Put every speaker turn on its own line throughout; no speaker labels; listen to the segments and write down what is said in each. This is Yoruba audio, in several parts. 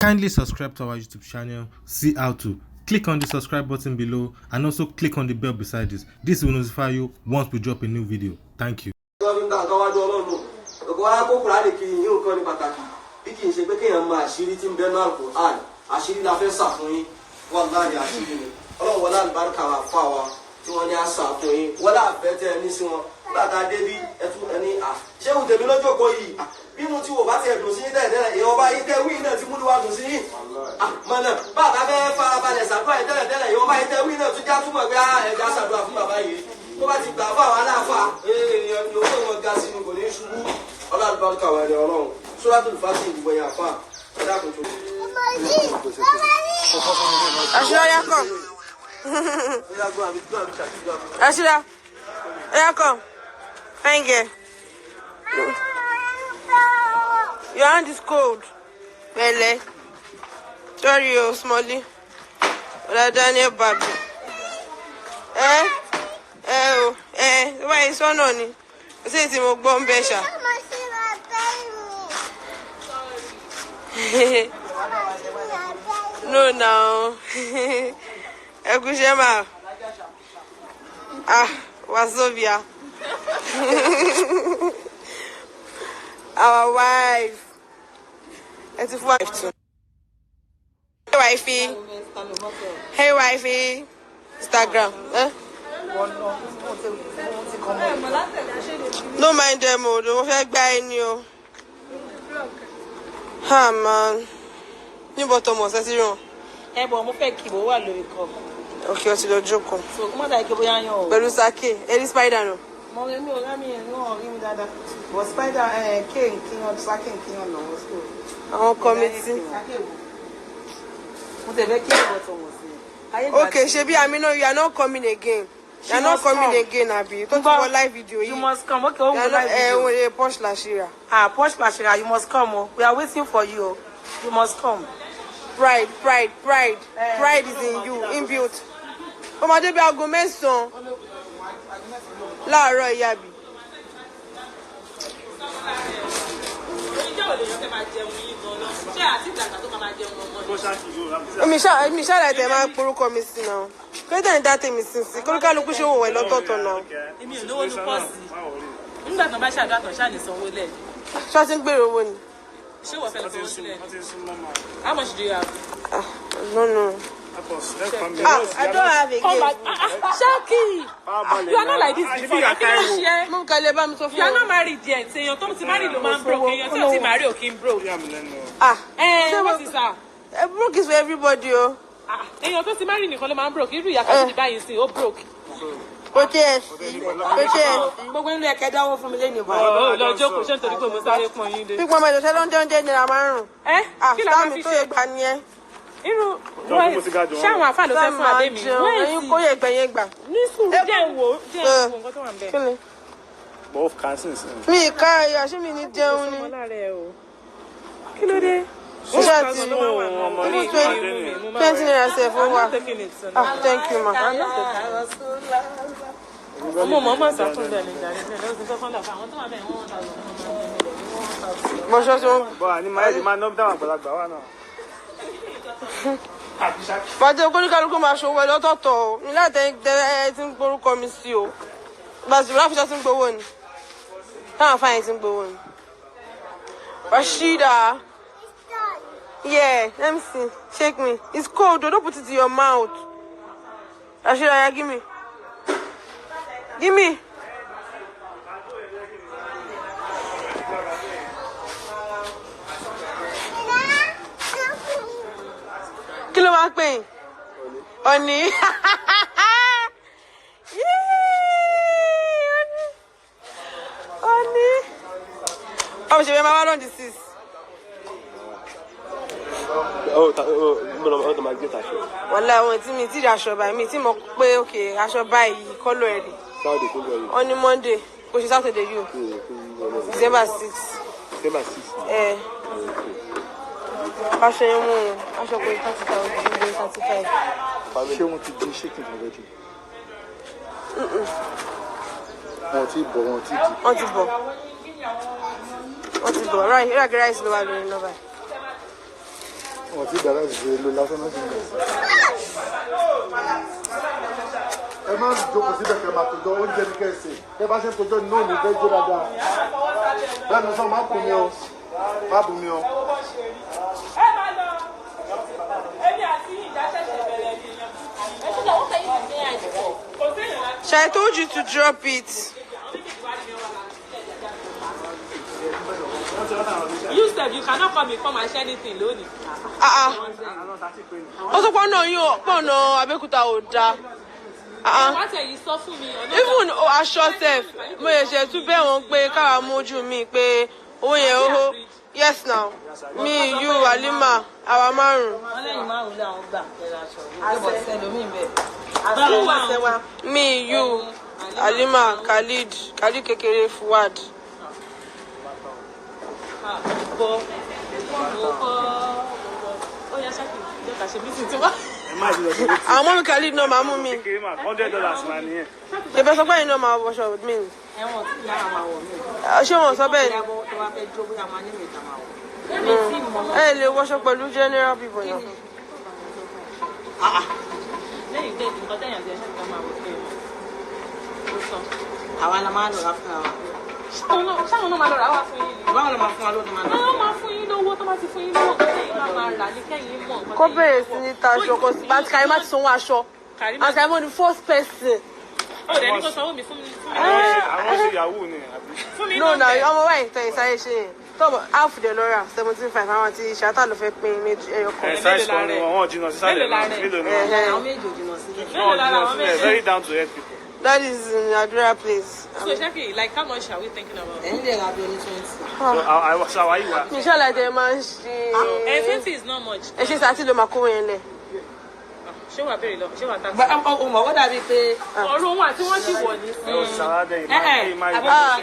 Kindly subscribe to our YouTube channel, see how to. Click on the subscribe button below and also click on the bell beside this. This will notify you once we drop a new video. Thank you.
Wọ́n fi ń gba nǹkan wájú Ọlọ́run òkú wa kó Kùránì kiri yìí, nǹkan ní pàtàkì bí kì í ṣe pé kéèyàn mọ àṣírí tí ń bẹ náà Al-Qur'an. Àṣírí la fẹ́ sà fún yín, wallahi, àṣírí ni. Ọlọ́run wọlé àlùbáríkà wà fún àwa tí wọ́n ní àṣà fún yín, wọlé àfẹ́ tẹ́ ẹ ní sí wọn. Nígbà tá a dé bí ẹtú ẹni à ṣé wù tèmi lójókòó yìí, bínú tí wò bá tiẹ̀ dùn sí yín tẹ́lẹ̀, èèyàn ọba yìí tẹ́ wíì náà ti múlùú wa dùn sí yín mọ̀nà. Bàbá fẹ́ farabalẹ̀ ṣàdúrà yìí tẹ́lẹ̀ tẹ́lẹ̀, èèyàn ọba yìí tẹ́ wíì náà tún já túmọ̀ pé ẹja ṣàdúrà fún bàbá yìí. Tó bá ti gbà fún àwọn aláàfáà, èèyàn yòówó wọn ga sínú kò ní í ṣubú. Ọlọ́àlùbáríkà wà ní Ọlọ́run. Suratul Fatih, ìgbìmọ̀ yẹn àfáà, ẹ̀dá kò tó.
Ashira, ya come. Ashira, ya come. Thank you. Your hand is cold. Pẹ̀lẹ́. Sorry o, Smolly. Ọ̀dà Daniel Babi. Ẹ ẹ o, ẹ tó bá yìí sọ́nà ni. Kò sí èyí tí mo gbọ́ ń bẹ́ ṣá. No now. Ẹ kú iṣẹ́ mà. Ah, Wazobia. Our wife. Ẹ ti fún wa too. Hey wifey. Hey wifey. Instagram. Eh? No mind them o, wọ́n fẹ́ gbá ẹni o. Ah man. Níbo Thomas ẹ ti rí wọn?
Ẹ bọ̀, mo fẹ́ kí ìbò wà lórí kọ.
Ok, ó ti lọ jókòó.
So kó má dàbí pé bóyá yan o.
Pẹ̀lú Sake, ẹ rí spider náà.
Mo rí, mi ò rá mi ẹ̀ náà rí mi dáadáa. But spider ẹ̀ ké ń kíyan, Sake ń kíyan lọ́wọ́ so.
Àwọn committee.
Sake wò. Mo tẹ̀ fẹ́ kí ìbò tó wọ̀ sí i. Ayé ìgbà
Okay, ṣebí Amina, you are not coming again. You are
She
not
must
coming
come.
again, abi? Tó ti
Gbọ́,
wọ live video
You
yìí.
must come. Okay, ó
You
ń
are
wo
not
live
ẹ
video.
wọ́n lè posh làṣírà.
Ah, Posh Lashira, you must come o. We are waiting for you o. You must come.
Pride, pride, pride.
Eh,
Pride is in you, inbuilt. Ọmọdé bí aago 9 láàárọ̀ ìyá bi. Èmi ṣáà tẹ̀ máa ń porúkọ mi sí náà. Kí ló dé ní dá tèmi sí sí? Kólúkálukú ṣe òwò ẹ̀ lọ́tọ̀ọ̀tọ̀ náà.
Èmi ò lówó ní pọ́ọ̀sì nígbà tó bá ṣàdúrà tán ṣáà ní sanwó lẹ̀.
Ṣé wọ́n ti ń gbèrò owó ni?
Ṣé wọ́n fẹ́ lọ sanwó sílẹ̀? How much do you have?
Ah, no, no. Ah, I don't have
Oh
again.
my, ah, ah, Shaki, you are not like this before. Kí ló ṣe é?
Mo kàn lè bá mi sọ fún
You are
ọ.
not married yet. Èèyàn tó ti marry ló máa ń broke. Èèyàn tí ò ti marry ò kí ń broke.
Ah,
Ẹ
ṣé
what is that?
Broke is for everybody o.
Ah, èèyàn tó ti marry nìkan ló máa ń broke. Irú ìyá Kàṣídì báyìí sí, ó broke.
Kò tí ẹ sí, kò tí ẹ sí.
Gbogbo inú ẹ̀kẹ́ dáwọ́ fún mi lẹ́nu ìbọn.
Ó lọ jókòó, ṣé nítorí pé mo sáré pọn yín dé.
Pípọ́n mẹ́jọ ṣẹ́ ló ń jẹ́ oúnjẹ náírà 5.
Ẹ
Ah,
kí la máa
sáàmì
fi
tó
ṣe?
yẹ gbà ni ẹ.
Irú ṣé àwọn àfáà ló fẹ́ fún abẹ́ mi?
Ẹyin kó yẹ gbẹ̀yìn gbà.
Ní sùúrù, jẹ́ ń wò ó, jẹ́ ń wò nǹkan tó wà ń bẹ̀.
Kí ni?
Both cancers.
Mi ì ká ẹyọ, ṣé mi ní jẹun ni?
Ọmọ lára ẹ o. Kí ló dé?
Ṣé àti even 20 naira sef ó wà. Ah, thank you ma.
Ọmọ mọ̀ mọ̀ sàkún bẹ́ẹ̀ ni ìdarí bẹ́ẹ̀ lọ́sùn tó fọ́nà fún àwọn tó wà bẹ́ẹ̀ 1,000.
Bọ̀ṣọ́ tí wọ́n.
Bọ́ àní máa ẹ̀dì máa ná dáwọn àgbàlagbà wà náà.
Bàjẹ́ kóníkálukú máa ṣòwò ẹ lọ́tọ̀ọ̀tọ̀ o. Mi láti ẹ ẹ ti ń gborúkọ mi sí o. Bàtí láfíṣà ti ń gbowó ni. Táwọn afáyín ti ń gbowó ni. Rashida. Yeah, let me see. Shake me. It's cold though. Don't put it in your mouth. Rashida, yeah, give me. Give me. Kí ló máa ń pè yín? Ọ̀ní. Yéé, Ọ̀ní. Ọmọ ṣe fẹ́ máa wá lọ́ndì 6.
Ó ta ó mo lọ máa gbé tàṣọ.
Wàhálà àwọn tí mi ti rí aṣọ báyìí, mi tí mo pé òkè aṣọ báyìí kọ́lọ̀ ẹ̀ rí.
Sáwọ́dì tó ń bọ̀ yìí.
Wọ́n ní Monday, kò ṣe Saturday yìí o, December 6.
December 6.
Ẹ aṣọ yẹn mú un, aṣọ pé 30,000, ní 35.
Ṣé wọ́n ti dín chicken already? Wọ́n ti bọ̀, wọ́n ti di.
Wọ́n ti bọ̀. Wọ́n ti bọ̀, ráì ráì rice ló wà lórí iná báyìí.
Wọn ti dára ṣe ló lásán náà sí i. Ẹ má jókòó síbẹ̀ kẹ́ máa tòjọ́ oúnjẹ ní kẹ́sì. Kẹ́ bá ṣe ń tòjọ́ ní òní fẹ́ jó dáadáa. Bẹ́ẹ̀ ni sọ má bù mí o. Má bù mí o.
Ẹ máa lọ. Èmi àti ìjà ṣẹ̀ṣẹ̀ bẹ̀rẹ̀ ni èèyàn. Kò sí èèyàn láti.
Ṣé I told you to drop it.
You sef, you cannot come and come and share anything lónìí.
Ah ah. Ó sọ pé ọ̀nà yín ò pọ̀nà Abẹ́òkúta ò dáa. Ah ah.
Wá tẹ̀ yìí sọ fún mi. Ọ̀nà
Even aṣọ sef, mo lè ṣe tún bẹ́ẹ̀ wọ́n pé káwa mójú mi pé owó yẹn ó. Yes now. Me, you, Halima, àwa márùn-ún.
Wọ́n lẹ́yìn márùn-ún làwọn gbà pẹ̀lú aṣọ yìí. Ó bọ̀ sẹ́lómi bẹ́ẹ̀. Àṣẹ wa.
Me, you, Halima, Khalid, Khalid kékeré, Fuad.
Bọ̀ mo kọ́ ó yá ṣáàkì jẹ́ ká ṣe meeting tí wá.
Ẹ má ti lọ sí létí.
Àwọn mọ́mí Khalid náà máa mú mi.
Kékeré mà, $100 máa nìyẹn.
Ṣèbẹ́ sọ pé ẹ̀yin náà máa wọṣọ with me.
Ẹ̀wọ̀n tí ìyá máa wọ̀ mí.
Ṣé wọn sọ bẹ́ẹ̀ ni?
Bóyá tó bá fẹ́ jó bóyá máa ní mi ìta máa wọ̀.
Ẹ lè wọṣọ pẹ̀lú general people náà.
Lẹ́yìn tẹ́ nǹkan tẹ̀yàn àti ẹ̀ṣẹ̀ kan máa wọ̀ pé ó sọ.
Àwa la máa ń lọ rà fúnra wa.
Ṣáwọn náà máa lọ rà wá fún yín ni.
Báwo la máa fún wa lóde máa lọ?
Wọ́n máa fún yín lówó tó bá ti fún yín lówó nǹkan tẹ̀yìn máa máa rà ní kẹ́yìn mọ̀ nǹkan
Kó
tẹ̀yìn
bẹ̀rẹ̀ sí
wọ̀.
ní ta aṣọ kò sí bá ti Karima ti sanwó aṣọ.
Karima
And Karima the first person.
Ó dẹ̀ ní kó sanwó mi fún mi fún mi.
Àwọn ṣe yahoo ni àbí.
Fún mi
No
náà
na
bẹ́ẹ̀.
ọmọ wa ìtàn ìsáré ṣe yẹn. Tọ́bọ̀ half the lọ́ra 17.5 àwọn àti ṣáátà ló fẹ́ pín méjì ẹyọ kan.
Ẹ size kan ni wọn, wọn jìnnà sísàlẹ̀
Mélòó la
náà.
rẹ̀?
Mélòó ni wọn?
Ẹ̀hẹ́n.
Àwọn méjì ò jìnnà sílẹ̀.
Mélòó lára
Wọn
àwọn
jìnnà sílẹ̀.
méjì?
Very down to earth people.
That is in Adura place.
So Ṣáàkì, like how much are we thinking about?
Ẹ̀yin lè ra bí oní 20.
So àwa yìí wà.
Mi ṣàlàyé tẹ máa ń ṣe.
Eh, 20 is not much.
Ẹ ṣe sàtì ló máa kó yẹn lẹ̀.
Ṣé wàá béèrè lọ? Ṣé wàá ta sí?
Ó mọ̀ ó dàbí pé
Ọ̀rọ̀ òun àti wọ́n sì wọ̀ ní.
Ẹ ò sàrádẹ ìmá ìmá
Ah.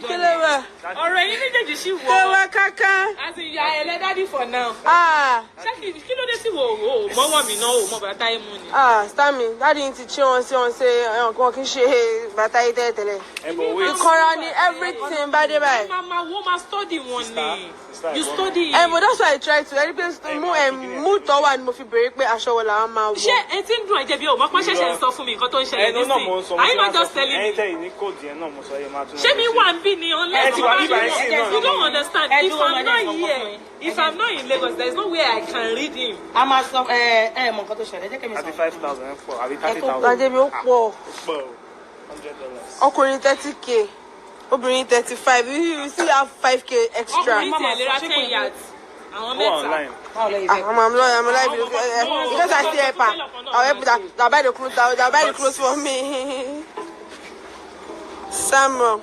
Kí ló wà?
Ọ̀rọ̀ ẹ̀yin méjèèjì sì
Kí ló
wọ̀.
wá káká?
As in, you are a daddy for now.
Ah
Ṣáàkì, kí ló dé sí wo o mọ́wọ́ mi náà o mọ bàtà ẹ̀ mú ni?
ah Stami, dáàdi yín ti tí wọn sí wọn ṣe ẹ̀wọ̀n kí wọn kì í ṣe bàtà yìí tẹ́lẹ̀tẹ́lẹ̀.
Ẹ bọ̀ wait.
Ìkọra ni everything bá dé báyìí.
Máa ma wo máa study wọn ni.
Sister,
You
sister,
study.
Ẹ but that's why I try to ẹni pé mú ẹ mú tọ́ wà ni mo fi béèrè pé aṣọ wo làwọn máa wọ̀.
Ṣé ẹ ti ń dùn ẹ̀jẹ̀ bí o mọ̀ pọ́n ṣẹ̀ṣẹ̀ ń sọ fún mi nǹkan tó ń ṣẹlẹ̀
Ẹnu náà mo ń sọ.
nísìnyí? Are you not just telling
Ẹyin
me?
tẹ̀yìn ní kóòdù yẹn náà mo sọ yẹn máa tún.
Ṣé mi wà ń bí ni unless
Ẹ ti wà
mo bá
bí báyìí
rí
sí
wọn.
náà.
You don't understand.
Ẹ
If
dúró
I'm
máa
not
jẹ́ ìsọ̀kan
here,
fún yín.
if I'm not in Lagos, there is no way I can read him.
a máa sọ ẹ ẹ mọ̀ nǹkan tó ṣẹlẹ̀ jẹ́ kí mi sọ.
35,000 pọ̀ àbí 30,000.
Bàjẹ́ mi ó pọ̀.
Pọ̀ o. $100.
Ọkùnrin 30K, obìnrin 35, you still have 5K extra.
Ọkùnrin tiẹ̀ lè ra 10 yards. Àwọn
Ó wà
mẹ́ta.
online.
Báwo lẹ
Ah,
ìfẹ́?
I'm lawyer, I'm alive. Because I still help her. I'll help that. They'll buy the clothes. They'll buy the clothes for me. Samuel.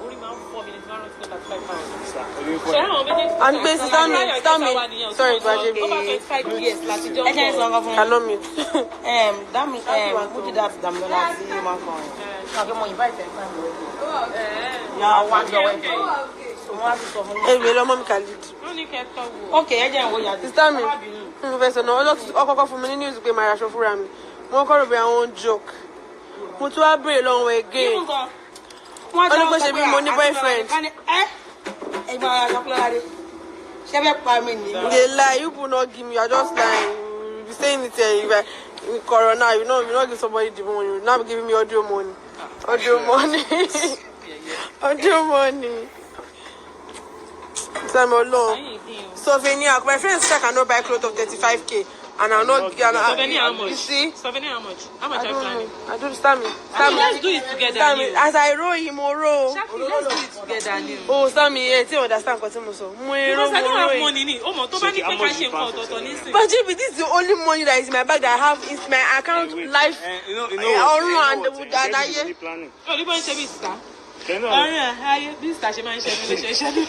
Orí máa ń fọ́ mi ní tí wọ́n rántí pé 35,000.
Sir, orí ń fọ́
Ṣé
mi.
àwọn méjèèjì?
And please, Stanley, Stanley. Sorry, Baje.
Over 25 years láti jọ
Ẹ jẹ́ ìsọ̀kan fún yín.
Cannot mute.
Dami Mujidat Damilola tí ó máa ń kọrin. Ṣé mo invite ẹ̀ fún mi? Yà wá jọ wedding. So wọ́n á ti sọ fún mi.
Èmi lọ́mọ mi Khalid.
Wọ́n ní kẹ́ tọ́ wò.
Ok, ẹ jẹ́ ìwò yàtọ̀.
Sister mi, mo fẹ́ sọ náà, ọkọ̀ọ̀kọ̀ fún mi ní news pé màá ra aṣọ fúnra mi. Mo kọ́ rò bí àwọn joke. Mo tún wá béèrè lọ́wọ́ again.
Wọ́n
Ó ní pé ṣe bí mo ní boyfriend.
Ẹ ẹgbẹ́ ara aṣọ fúnra rẹ̀. Ṣé fẹ́ pa mí ni?
They lie, you people not give me, you are just lying. You be saying it here, you in corona, you know, you not give somebody the money, you now be giving me audio money. Audio money. Audio money. Samuel alone. Souvenir. My friends say I cannot buy clothes of 35K. And I'm not and I,
Souvenir how much?
You see?
Souvenir how much? How much
I
are you
don't
planning?
know. I don't stand me. Stand me.
Let's do it together.
Stand me.
New.
As I roll him, mo roll.
Shaki, let's do it together. New.
Oh, Sammy, yeah, you understand what I'm saying. Mo
Because
ero,
I
mo
don't have
roll.
money ni. Omo, tó bá ní pé ká ṣe nǹkan ọ̀tọ̀ọ̀tọ̀ nísìn.
But JB, this is the only money that is in my bag that I have is my account
Wait,
life.
you know, what,
Ọrùn
you know
and
what,
the
eh,
ayé.
planning.
Orí bó ń ṣe bí sìtá.
Kẹ́ náà,
Ọ̀run ayé bí sìtá ṣe máa ń ṣe mí ló ṣe ṣe mí.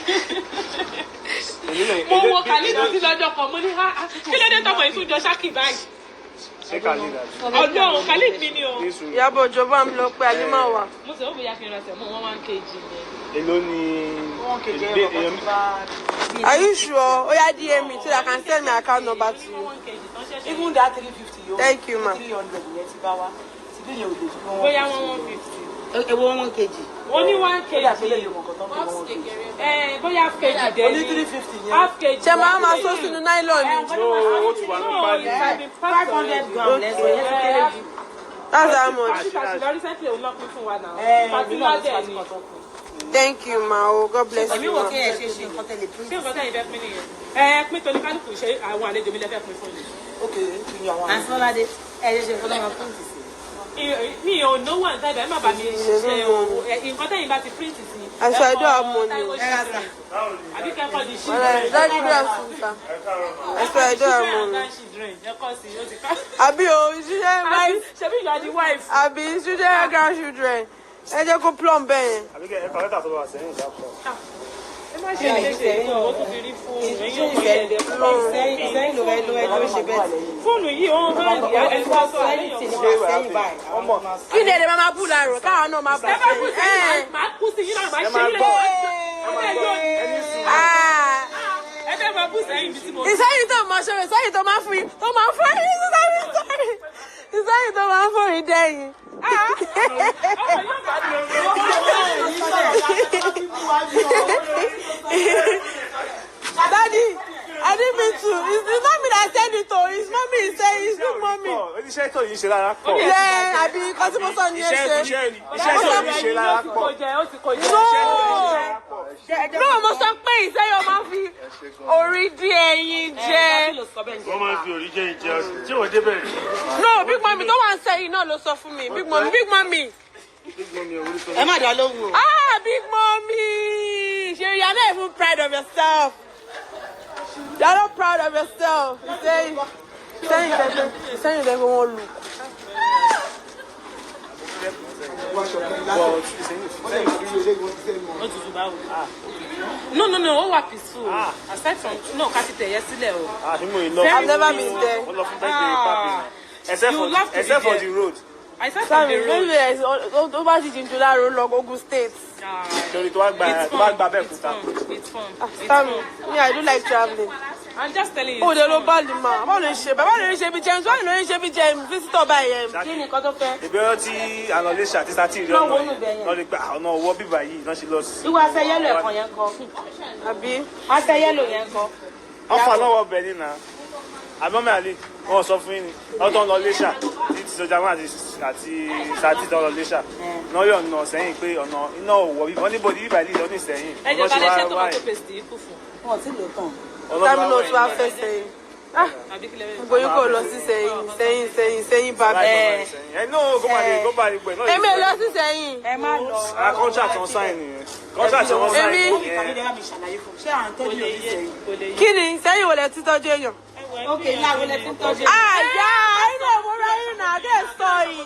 èmi náà-
Mo wo Khalid sí lọ́jọ́ kan, mo ní ha kí ló dé tọmọ yìí tún jọ Ṣákì báyìí?
Ṣé Khalid àbí?
Ọlọ́run Khalid mi ni o.
Ní sùúrù.
Ìyábọ̀ Òjó bá mi lọ pé Alima wà.
Mo sọ bóyá kí n ra sẹ̀mọ́ 1 kg yẹn.
Èló ni
Wọ́n kejì
èlé-
ẹ̀rọ
èèyàn-
bá
Are you sure? Oya DM me so that I can send my account number to you.
1 kg tán ṣẹ̀ṣẹ̀.
Even that 350 yóò.
Thank you, ma.
300 yẹn ti bá wa. Ti bí yẹn ò lè ju
Bóyá 1 150.
Ewo 1 kg.
Ó ní 1
Ó dà
kg.
pé lè mọ̀ nǹkan tó ń pè ní 1 kg.
Ẹ bóyá half kg dẹ̀
Ó ní
ni.
350 yẹn.
Half kg.
Ṣé máa sọ sínú nylon ni?
Ó ti wà ní páálí.
500 gram lẹ́sọ̀ yẹn ti kéré jù.
That's how much.
Àti lọ recently, òun lọ pín fún wa náà.
Ẹ
Pàtí
èmi náà lọ sí
ládẹ̀
pàtí
ni.
kan tó kù.
Thank you, ma o. God bless
Èmi
you,
wò
ma.
kí ẹ ṣe ṣe nǹkan tẹ́lẹ̀ print.
Ṣé nǹkan tẹ́yìn fẹ́ pín nìyẹn? Ẹ pín torí kálukú ṣe àwọn àlejò mi lẹ́fẹ̀ẹ́ pín fún mi.
Ok, kí ni àwọn
Àǹtí Lọ́ládé, ẹ ṣe ṣe nǹkan tó máa print sí.
Mi ò náwó àǹtí àgbà, ẹ má bà mí ṣe o. Nǹkan tẹ́yìn bá ti print sí.
Aṣọ I don't have money.
Ẹ rà sà.
Àbí kẹ́kọ̀ọ́ di
Well, Daddy, good afternoon, sir. I swear I don't have money.
Children, ẹ kọ́ sí, ó ti ká.
Àbí o, children wife.
Ṣebí you are the wife.
Àbí children, grandchildren. Ẹ jẹ́ kó plumb bẹ́ẹ̀ yẹn.
Àbí kẹ́ ẹ kọ lẹ́tà tó bá wà sẹ́yìn ìdápọ̀.
Ẹ má ṣe ìléṣe yìí, ó tún fi rí fóònù. Ẹ̀yin ò mọ̀ ẹ̀dẹ̀.
Ìsẹ́yìn Ìsẹ́yìn ló fẹ́ ló ẹ ló ṣe bẹ́ẹ̀.
Fóònù yìí ó ń hàn ẹni tó sọ
Sẹ́yìn
àléyàn.
tí ní wà sẹ́yìn báyìí. Àwọn ọmọ máa sọ.
Kí ni ẹ̀dẹ̀ máa máa bú láàrọ̀ káwọn náà máa bù
Ẹ bá kú sí
ẹ̀.
yín, máa kú sí yín náà, máa
Ẹ
ṣe
máa
yín
gbọ́.
lẹ́yìn.
Ẹni sùn.
Ah.
Ẹ fẹ́ máa bú sẹ́yìn bí tí mo.
Ìsẹ́yìn tó máa ṣe, ìsẹ́yìn tó máa fún yín, tó máa fún yín, sorry, sorry. Ìsẹ́yìn tó máa fún yín dẹ́yìn.
Ọmọ yóò bá mi.
Daddy, I didn't mean to. It's not me that said it o. It's mommy saying, it's big mommy.
Pọ̀, oníṣẹ́ tó yìí ṣe lára pọ̀.
Yeah, àbí nǹkan tí mo sọ nìyẹn
Iṣẹ́
ṣe.
iṣẹ́ iṣẹ́ tó yìí ṣe lára pọ̀.
Ó ti kó jẹ.
No! No, mo sọ pé ìsẹ́yìn máa ń fi orí dí ẹyin jẹ.
Wọ́n máa ń fi òrí jẹ́ ìjẹ ọ̀sìn tí wọ́n débẹ̀ rí.
No, big mommy tó wà ń sẹ́yìn náà ló sọ fún mi. Big mommy, big mommy.
Ẹ má dá lóhùn o.
Ah, big mommy! Ṣé you are not even proud of yourself? You are not proud of yourself. Ìsẹ́yìn ìsẹ́yìn tẹ́gbẹ́ ìsẹ́yìn tẹ́gbẹ́ wọ́n lù.
But
Ó tutù báwo? No, no, no, ó wà peaceful. Aside from, no, ká ti tẹ̀yẹ sílẹ̀ o.
Àfihàn ìlọ.
I've never been there.
Wọ́n lọ fún birthday papi. Except
You
for
love to be
except for
there.
the road.
Aside from
Sorry,
the road.
maybe ó bá ti jìn jù láàárọ̀ lọ Ogun State.
Ah,
Torí tó wá gba
it's
tó wá
fun.
gba
It's
Abẹ́òkúta.
fun. It's fun. It's
Sammy,
fun.
me, I do like travelling.
I'm just telling you.
Ó
It's
lè ló
fun.
bá lè mà. Báwo ló ń ṣe? Báwo ló ń ṣe bí James? Báwo ló ń ṣe bí James? Visitor báyìí yẹn.
Kí ni nǹkan tó fẹ́?
Ìbẹ̀rẹ̀ tí àná lè ṣe àti sátì rí
Lọ
ọ̀nà
wọnú ibẹ̀ yẹn.
lọ́ rí pé ọ̀nà ọwọ́ bíbà yìí náà ṣe lọ sí.
Irú aṣọ yellow ẹ̀kan yẹn kọ́.
Àbí?
Aṣọ yellow yẹn kọ́.
Wọ́n fà lọ́wọ́ ọbẹ̀ nínà. Àbọ̀mọ̀ àlè wọ́n sọ fún yín ni wọ́n tó ń lọ Iléṣà tí ti sọjà wọn àti sátì tó ń lọ Iléṣà. Náà yọ̀ ọ̀nà sẹ́yìn pé ọ̀nà iná òwò bí wọ́n níbo ní bíbà yìí lọ́ní sẹ́yìn.
Ẹ jẹ́ ká lè ṣe tomato paste yìí kù fún.
Wọn ò tí lò tán.
Sammy náà tún wá fẹ́ sẹ́yìn. Ah,
Àbí kí lẹ fẹ́?
gbogbo yín kò lọ sí sẹ́yìn, sẹ́yìn, sẹ́yìn, sẹ́yìn bàbá.
Ẹ náà kó máa lè kó máa lè gbẹ̀ náà.
Èmi ò lọ sí sẹ́yìn.
Ẹ má lọ.
Ara contract wọn sign nìyẹn. Contract wọn sign
Èmi-
nìyẹn.
Kàmí mi ṣàlàyé fún un. Ṣé à ń
Kò
tọ́jú
lè
òbí
yé.
sẹ́yìn?
Kò lè yé.
Kí ni sẹ́yìn wo lẹ ti tọ́jú èèyàn?
Ok, láwo lẹ ti ń tọ́jú.
Àyà inú òmùra yìí náà dé sọ yìí.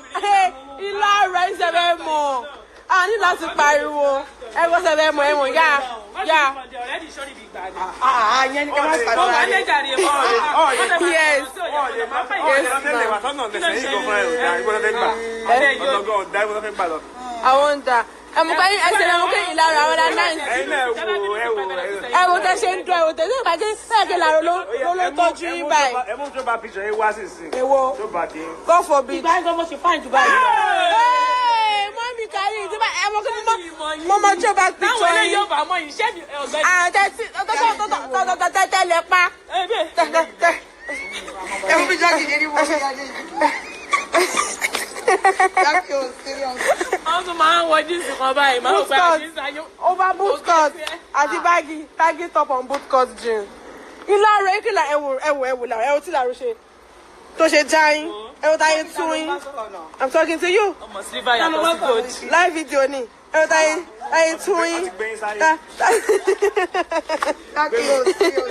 Ilá rẹ̀ ń ṣẹ̀fẹ̀ mọ̀. A ní láti pariwo. Ẹ kò ṣẹ̀fẹ̀ mọ̀ ẹ̀wọ̀n yá yá.
Already sọ́rí ibi ìgbà ni.
Àà yẹn ni ká má
Mo wà
ṣàlàyé.
ní ẹja rèé mọ́.
Yes. Àwọn ń da. Ẹ̀mú ká ẹsẹ̀ lẹ́mú kí ìlara àwọn ọ̀dà náà. Ẹ wo tẹ ṣe ń dún, ẹ wo tẹ ṣe ń pàṣẹ sẹ́ẹ̀kì làró ló ló tọ́jú yín báyìí.
Ẹ mú tó bá picture yín wá sí sí.
Èwo?
Tó bá kí.
God forbid.
Ìgbà yẹn gan mo ṣe fáìn jù báyìí.
Hey, mọ́mí kárí ìdí bá ẹ mọ̀ kí mo mọ tí o bá
Táwọn
picture
eléyìí
yín.
ò bá mọ iṣẹ́ mi ọ̀gbẹ́ni.
Àtẹ̀tí tọ́tọ́tọ́tọ́ lẹ pa.
Ẹ bẹ́ẹ̀.
Tẹ́tẹ́.
Ẹ mú bí jáde ní wọ́n ṣe jáde yìí. Jáde ò serious.
Wọ́n tún máa ń wọ jíǹsì kan báyìí, máa ń
Boot
gba
cut.
jíǹsì ayé.
Over boot cut àti baggy baggy top on boot cut jeans. Ìlàrọ̀ ìkìlà ẹ̀wò ẹ̀wò ẹ̀wò làrọ̀ ẹ̀wò tí làrọ̀ ṣe tó ṣe jáyín ẹ̀wò táyé tún yín. I'm talking to you.
Ọmọ silver yàtọ̀ sí gold.
Live video ni ẹ̀wò táyé táyé tún yín.
Jáde ò serious.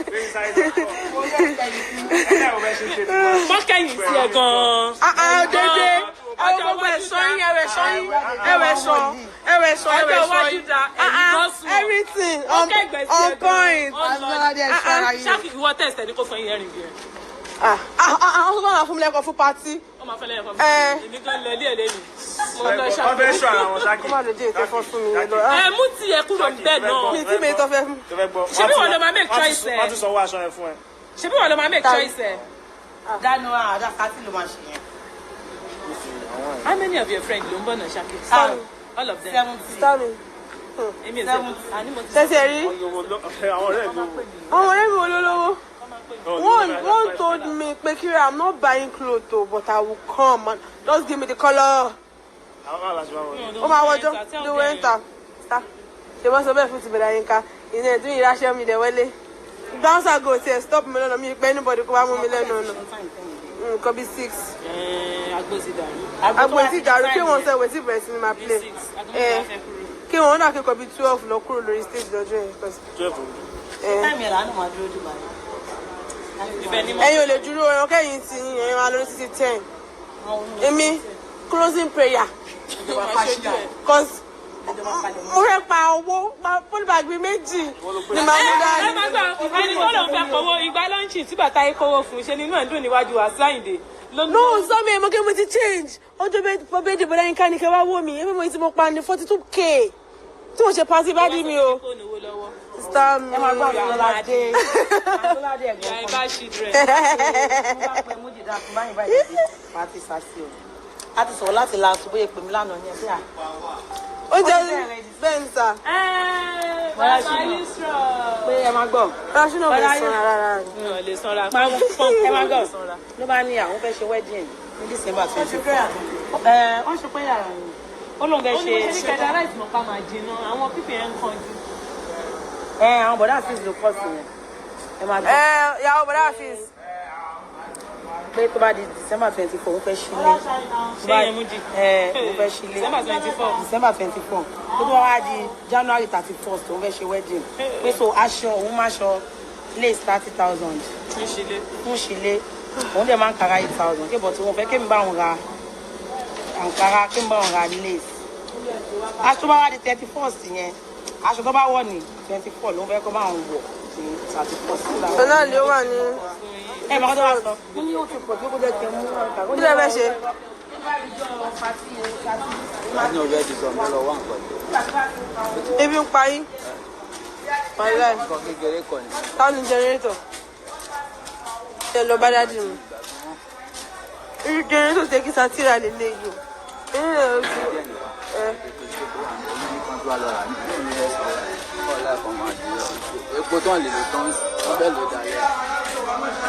Wọ́n kẹ́yìn sí ẹ gan-an.
Ah ah, dédé ẹ̀wò gbogbo ẹ̀ṣọ́ yín, ẹ̀wò ẹ̀ṣọ́ yín, ẹ̀wò ẹ̀ṣọ́, ẹ̀wò ẹ̀ṣọ́, ẹ̀wò
Ọjọ́
ẹ̀ṣọ́
iwájú
yín.
da,
Ah
ẹ̀yìn
ah,
gan sùn.
everything
Ó
on
kẹ́gbẹ́ sí
on
ẹ gan-an.
point.
Agbára ẹ̀ ṣọ́ra yìí.
Ṣáàkì ìwọ tẹ̀sẹ̀ ní kò fún yín ẹ̀rìn bí ẹ.
Ah ah ah, àwọn tó máa fún mi lẹ́kọ̀ọ́ fún party.
Wọ́n máa fẹ́ lẹ́yìn fún
Eh.
mi. Èmi gan lọ ilé ẹ̀ lẹ́nu. Mo lọ
Wọ́n fẹ́ ṣọ́ ara wọn ṣáàkì.
Kó má lè dé ètò ẹ̀fọ́ fún mi yẹn lọ.
Ẹ mú tiẹ̀ kúrò níbẹ̀ náà.
Mi tí mi tó fẹ́ fún.
Tó fẹ́ gbọ́.
Ṣebí wọ́n ló máa make choice ẹ?
Wọ́n tún sanwó aṣọ yẹn fún ẹ.
Ṣebí wọ́n ló máa make choice ẹ?
Dáná àdá kátì ló máa ṣe yẹn.
How many of your friends ló ń bọ̀ náà, Ṣáàkì?
Ah,
All of them.
70.
Star mi.
Èmi ò sẹ́, àní mo ti
Tẹ́sí rí.
Àwọn ọ̀rẹ́ mi ò.
Àwọn ọ̀rẹ́ mi wo ló lówó? One told me pé Kira, I'm not buying clothes o, but I will come and just give me the colour.
Àwọn aláṣẹ máa wọ̀.
Ó máa wọjọ́ ní wẹ́ńtà. Star. Ṣé wọ́n sọ bẹ́ẹ̀ fún ti bẹ̀rẹ̀ Yínká? Ìyẹn ìdún ìráṣẹ́ mi dẹ̀ wọlé. Bouncer go tiẹ̀ stop mi lọ́nà mi pé anybody kó wá mú mi lẹ́nu ọ̀nà. Nǹkan bíi 6.
Agbo ti dàrú.
Agbo ti dàrú kí wọ́n sọ ìwé tí bẹ̀rẹ̀ sí ni máa play.
Six. Agbo mẹ́ta fẹ́ kúrò.
Kí wọ́n náà kíkọ bíi 12 lọ kúrò lórí stage lọ́jọ́ yẹn.
12.
Time yẹn làánú máa dúró dùbà.
Ibẹ̀ ni mo
Ẹ̀yin ò lè dúró ẹran kẹ́yìn tí ẹ̀yin máa lórí títí 10. Èmi closing prayer cause mo fẹ́ pa owó pa polybag bíi méjì ni màá mú
ẹ
dání.
máa gbà ẹni tó lòun fẹ́ kówó ìgbà lọ́ńchì tí bàtà yìí kówó fún ṣe nínú ẹ̀ ń dùn níwájú Wasiu Ayinde.
No, sọ mi èmo kí mo ti change ọjọ́ bẹ́ẹ̀ dìbò lẹ́yìn ká ní kẹ́ wá wò mí ẹbí mo ti mo pa ní 42K tí mo ṣe pàṣẹ bá dì mí o. Star mi.
Ẹ máa gbọ́ àwọn Lọ́ládé. Àwọn Lọ́ládé ẹ̀gbọ́n
Ìyá
kan.
ibà children.
Mo bá pe Mújìdá fún báyìí báyìí dé pàtí sàṣì o. A ti sọ̀rọ̀ láti la bóyá pè mí lánàá yẹn bí à.
Oúnjẹ bẹ́ẹ̀ ń sà.
Bàbá Yusra.
Pé ẹ máa gbọ́.
Rashina ò lè sanra rárá ni.
Mi ò lè sanra.
Ẹ máa gbọ́. Ló bá ní àwọn fẹ́ ṣe wedding ní December 24. Ẹ wọ́n ṣe pé yàrá ni. Ó lóun fẹ́
Ó ní mo ṣe ní
ṣe.
kẹ̀dá ráìsì mọ̀pá máa jiná. Àwọn pípì ẹ̀ ń kan jù.
Ẹ àwọn bọ̀dá àti ló kọ̀ sí yẹn. Ẹ máa gbọ́.
Ẹ yàwó bọ̀dá àfíìs.
Pé tó bá di December 24 òun fẹ́ sílé.
Ṣé yẹn mú jì?
Ẹ òun fẹ́ sílé.
December 24.
December 24 tó tó wá di January 31st òun fẹ́ ṣe wedding. Pé so aṣọ òun máa ṣọ lace 30,000
Ní ṣílé.
fún sílé. Òun dẹ̀ máa ń kara 8,000. Kébọ̀ tí wọ́n fẹ́ kémi bá òun ra àǹkárá kémi bá òun ra lace. Aṣọ tó bá wá di 31st yẹn aṣọ tó bá wọ̀ ní 24 ló ń fẹ́ kó bá òun wọ̀ ní 31st.
Ọ̀nà lè wà ní.
Ẹ máa tó wá sọ. Mo ní ó ti pọ̀ tí ó kó jẹ́ kí n mú àǹkárá.
Kí lẹ fẹ́ ṣe?
Ní ọ̀rẹ́ ti sọ mọ́ lọ wá nǹkan jẹ.
Ebi ń pa yín. Wàláì.
Nǹkan kékeré kọ́ ni.
Táwọn ní jẹnẹrétọ̀. Ṣé lọ bá dádì mi? Irú jẹnẹrétọ̀ ṣe kí sátìrà lè lè yìí o. Èyí lè o ti. Ẹ
Ètò ìṣègùn wà ní ẹni kan tó wà lọ́ra ní ìlú ẹ̀sọ́ kọ́lá kan máa dùn lọ. Epo tán lè lò tán wọ́n fẹ́ lò dalẹ̀.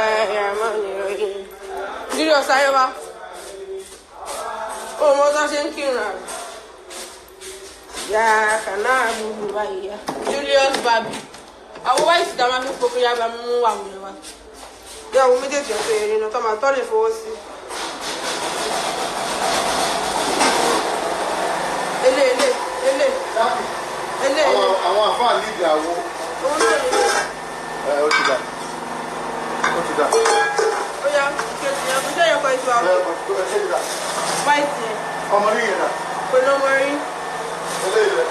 Bismillahirrahmanirrahim. Julius Ayọ̀bá. Ó mọ tó ṣe ń kírun àrùn. Yá kàná àbúrò báyìí yá. Julius Babi. Àwọn wáìsì tá a máa fi pokò yá bá mú àwọn èèyàn wa. Bí àwọn méjèèjì ọ̀sẹ̀ èrè náà tó máa tọ́ lè fowó sí. Ele ele ele ele ele.
Àwọn àfáà lídìí àwo.
Òun náà lè.
Ẹ ó ti dà. Ó ti dà.
Ó yá kejì yẹn kò ṣe é yẹ kọ́ ètò
Ẹ
àwọn
ẹ ṣe ti dà.
wáìsì yẹn.
Ọmọ ní yẹn dà.
Pẹ̀lú ọmọ rí.
Eléyìí rẹ̀.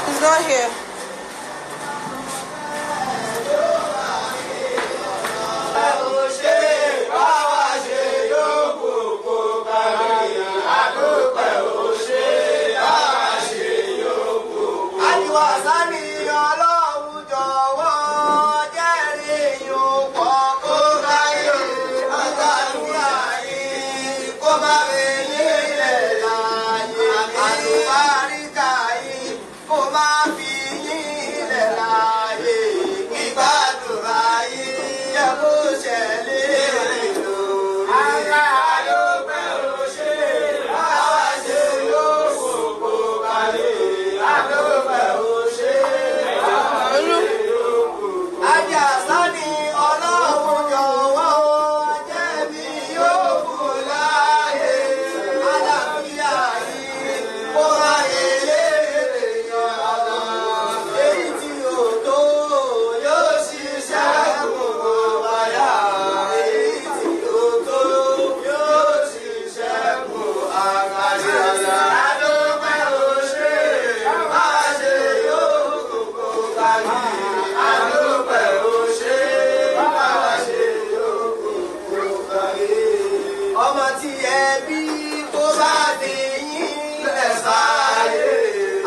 He's not here.
Àdìwà sani ọlọ́run jọ̀wọ́ jẹ́rìí yóò pọ̀ kó káyé àtàlùyà yìí kó má fi nílẹ̀ láàyè àlùbáríkà yìí kó má fi yílẹ̀ láàyè ìgbàdùrà yìí yẹ kó ṣẹlẹ̀ lórí. Àdúpẹ́ ò ṣe báwa ṣe yóò kó kálẹ̀ àdúpẹ́ ò ṣe.
Olú.
Àjàsá ni ọlọ́run jọ̀wọ́ jẹ́mi yóò kú láàyè. tí ẹ bí kó bá fi yín lẹ̀ sáyé.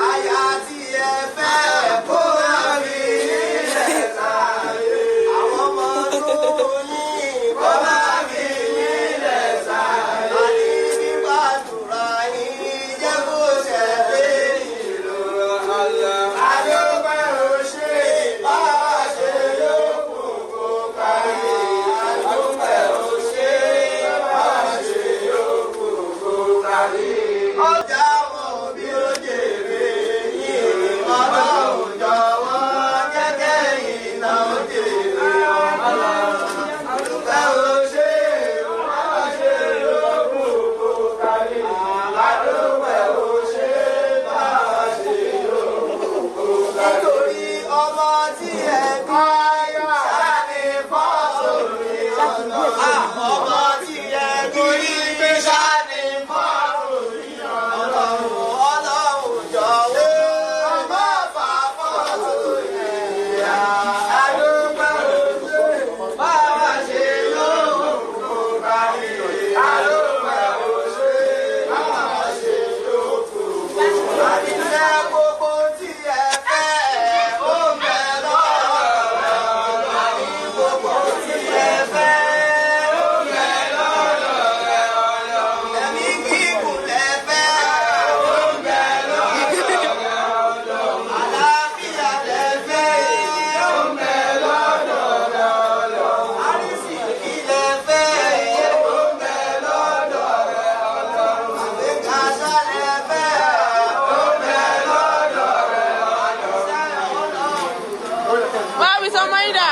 Aya tí ẹ fẹ́ kó bá fi yín lẹ̀ sáyé. Àwọn ọmọ tó yín kó bá fi yín lẹ̀ sáyé. Àní gbígbàdúrà yín jẹ́ kó ṣẹlẹ̀ ìlú. Àdúpẹ́ ò ṣe bá a ṣe yókù kó kárí. Àdúpẹ́ ò ṣe bá a ṣe yókù kó kárí. Ọjà wọn bí ó jèrè yìí, ọlọ́run jọ̀wọ́ jẹ́kẹ́ iná ó jèrè wọn. Àdúpẹ́ ò ṣe bá a ṣe yókù kó kárí. Àdúpẹ́ ò ṣe bá a ṣe yókù kó kárí. Nítorí ọmọ tí ẹ bí ṣáni fọ́tò mi ọ̀nà. Ọmọ tí ẹ bí ṣáni fọ́tò mi ọ̀nà. Ọlọ́run jọ̀wọ́ má fà fọ́tò ìyá. Àdúpẹ́ òṣè bá wa ṣe lóògùn kárí. Àdúpẹ́ òṣè bá wa ṣe lóògùn kárí. Àdìsẹ́ gbogbo tí ẹ fẹ́ ó bẹ lọ́rọ̀ rẹ̀. Àní gbogbo tí ẹ fẹ́ ó bẹ lọ́rọ̀ rẹ̀. Ẹ̀mí gígùn lẹ fẹ́ ó bẹ lọ́rọ̀ rẹ̀. Àlàáfíà lẹ fẹ́ ó bẹ lọ́dọ̀ rẹ̀. Àrísìkí lẹ fẹ́ ó bẹ lọ́dọ̀ rẹ̀. Àgbéga lẹ fẹ́ ó bẹ lọ́dọ̀ rẹ̀.
Wá wí sọ ọmọ yìí dà.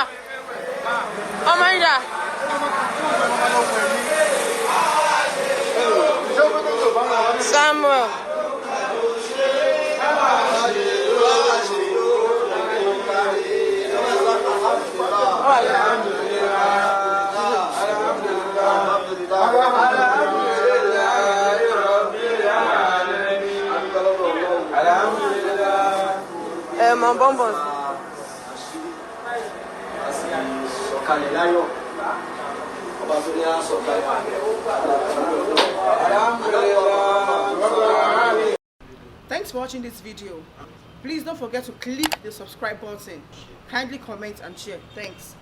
Ọmọ yìí dà. Samuel. Ẹ mọ bọ́m̀bọ̀n.
Sọ̀kalẹ̀ láyọ̀ ọba tó ní á sọ̀kalẹ̀.
Thanks for watching this video. Please don't forget to click the subscribe button. Kindly comment and share. Thanks.